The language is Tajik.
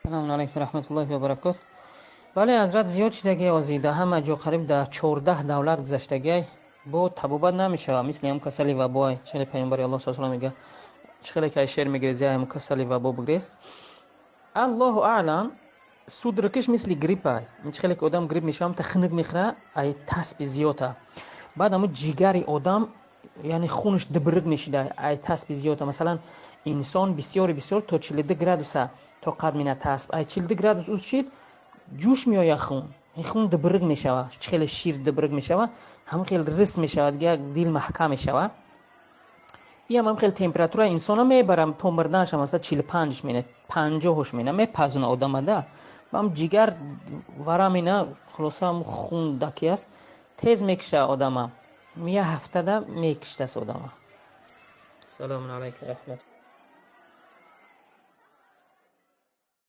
Салому алайкум раҳматуллоҳи ва баракот. Бале, ҳазрат, зиёд шидаги ози да ҳама ҷо, қариб да 14 давлат гузаштагиай. Бо табобат намешава, мисли ҳам касали вабоай. Чхеле паёмбари Аллоҳ саллаллоҳу алайҳи мега, чхеле ки шер мегирез, ҳам касали вабо бигрез. Аллоҳу аълам, судорога ш мисли гриппай. Чхеле ки одам грипп мешавам, та хунук мехӯра, ай таспи зиёта. Баъд ҳамун ҷигари одам, яъне хунаш дибирик мешида, ай таспи зиёта. Масалан, инсон бисёри бисёр то 42 градуса тоқат мина тасп. Ай 42 градус уз шид, ҷӯш меояд хун. Хун дибирик мешава, хеле шир дибирик мешава, ҳамин хел рис мешавад, дига дил маҳкам мешава. Иам ҳам хел температура инсона мебарам то мирданша, масалан, 45 мена, 50-ш мена, мепазона одамада. Ам ҷигар варамина, хулоса, ҳам хун даки аст, тез мекиша одама. Я ҳафтада мекиштас одама. Салому алайкум раҳмат.